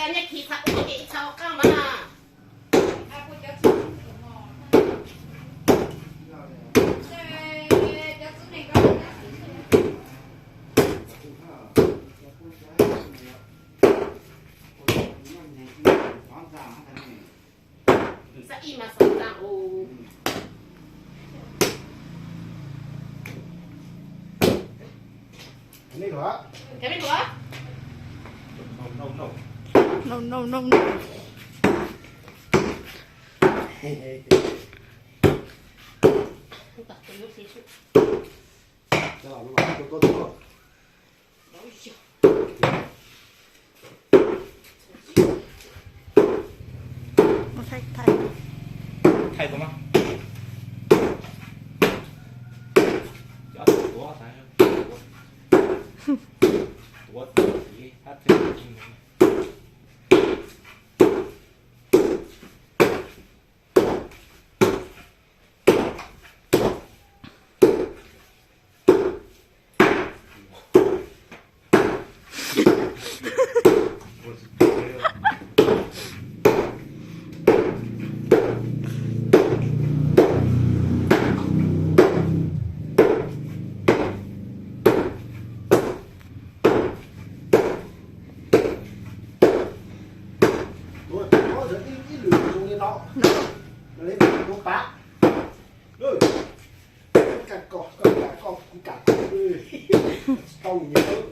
Nyob khi txha ub ces txha qab mas. Xab ib mas xav ntag u. No, no, no, no. Thaij, thaij. Thaij tau mas. Cov tuav tas, tuav, tuav tas, hab thaij. Ua, ib lwm zoo li no, no li tuav pav. Koj kam koj, koj kam koj, kuv kam kuv, tsis tau nyiam.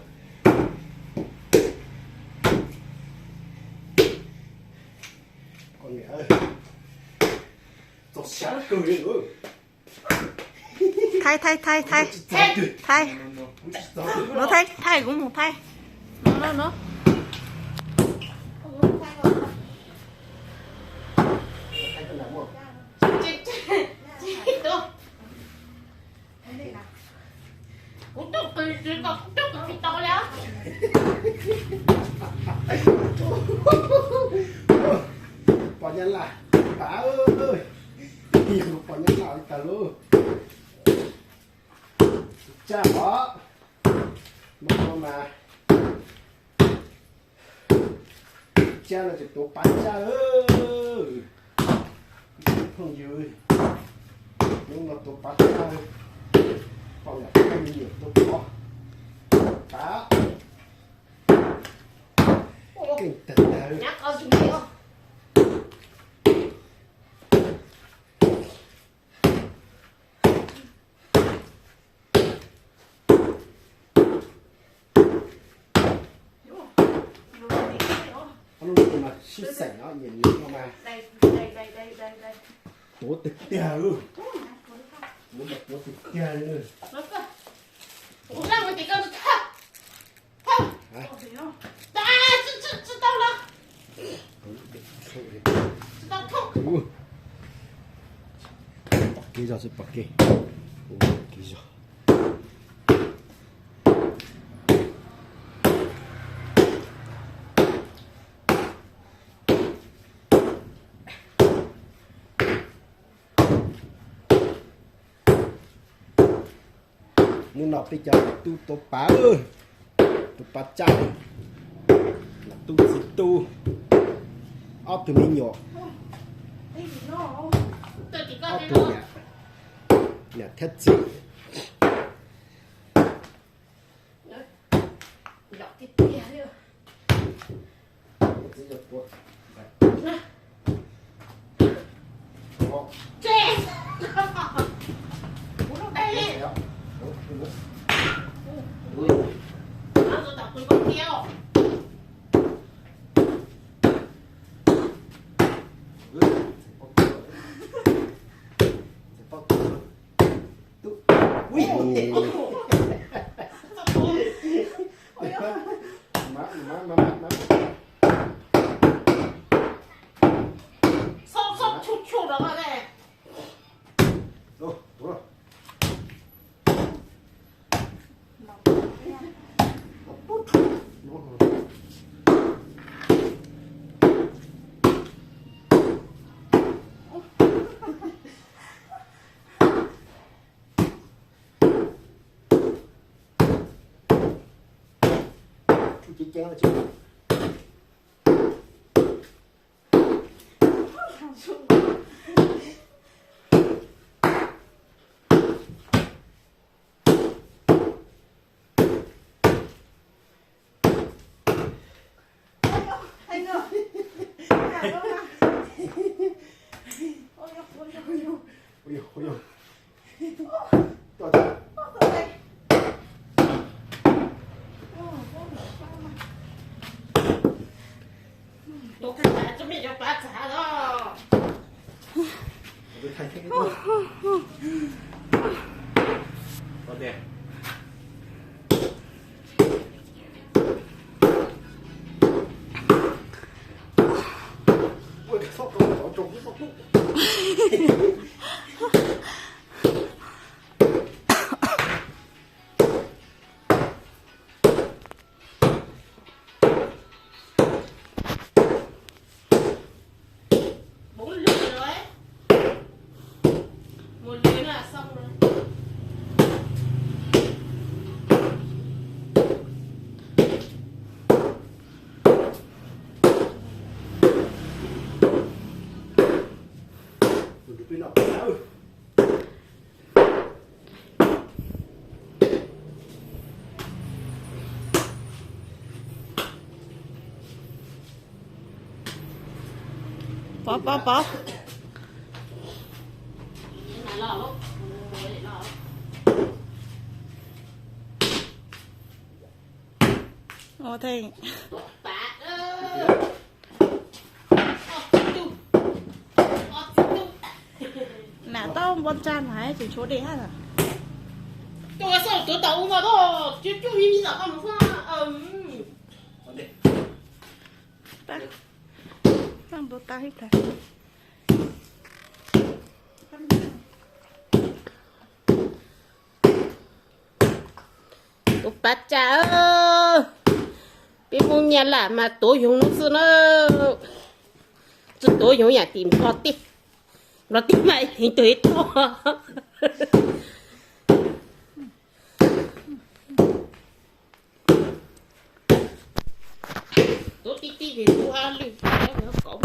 Koj niam, txaus siab kawg li. Thaij, thaij, thaij, thaij. Thaij. No thaij, thaij, kuv mus thaij. No, no, no. Kuv tuaj qws tsis tau, kuv tuaj qws tsis tau li. Pom nyab laj, pab, pom nyab laj li tas lauj. Tsaj os, no mas. Tsaj no ces tuav pav tsaj. Phooj ywg, hnub no tuav pav tsaj, pom niam pog me nyuam tuav pav, keej tag tag. Lub no mas sib xeem os, nyiam nyiam no mas. Tuav tiag tiag li. Tuav mas tuav tiag tiag li. Pom kev zog xwb, pom kev. Pom kev zog. Hnub no peb cov tub tuav pav, tuav pav tsaj, tub txiv tub, ob tug me nyuam, ob tug niam, niam thiab txiv. Ceev ceev. Pov, pov, pov. Ua theej. Nam tau npua tsa na tseem tshuav dej hab. Tau ntua tag ib tag. Tus pav tsam, peb Hmoob Nyab Laj mas tuav yoov xwb na. Tsis tuav yoov yam tim Nplog teb, Nplog teb mas heev tug ib tog. Tuav tib tib vim tus hab lwj, kom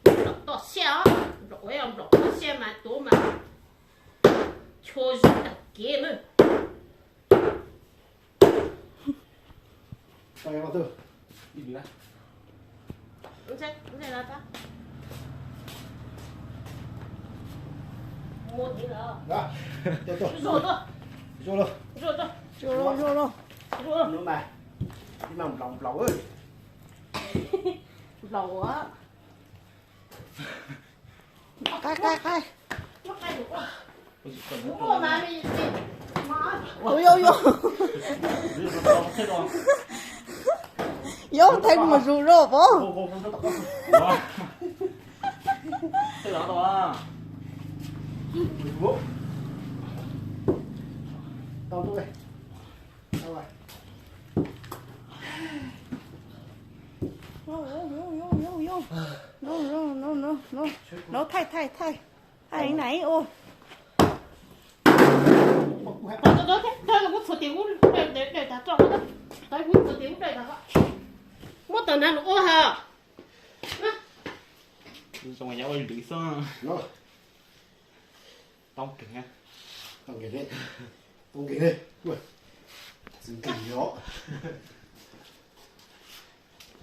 Nplaum toj siab os, nplaum, nplaum toj siab mas tuav mas chua zog tag kev na. Zuj los, zuj los. Nplaum, nplaum. Qaib, qaib, qaib. Ua, ua, ua. Yuav theej mus zus zog pov. No, no, no, no, no. No, thaij, thaij, thaij. Thaij na, ua. Muab txhuav tim ub, muab txhuav tim ub, muab tau na lus ua ha. Zoo yam ua lwm xwb. Tau nkeeg, tau nkeeg, tau nkeeg. Txwv nkeeg yom.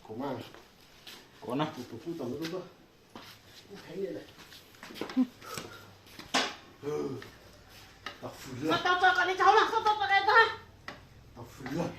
Kuv mas, kuv no kuv tus pub tau lub lub. Tau fwj lawm. Tau fwj lawm.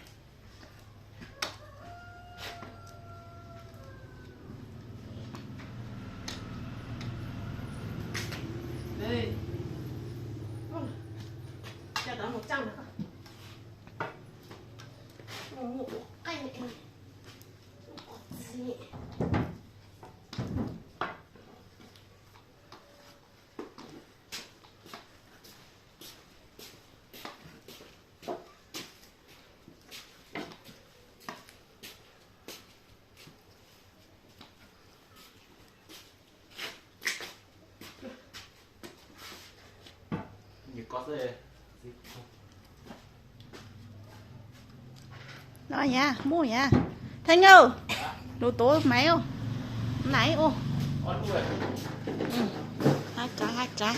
Ko xwb. No ya, muaj ya. Thej Nyuj, lus tuav maiv, naiv ua. Hai tsav, hai tsav.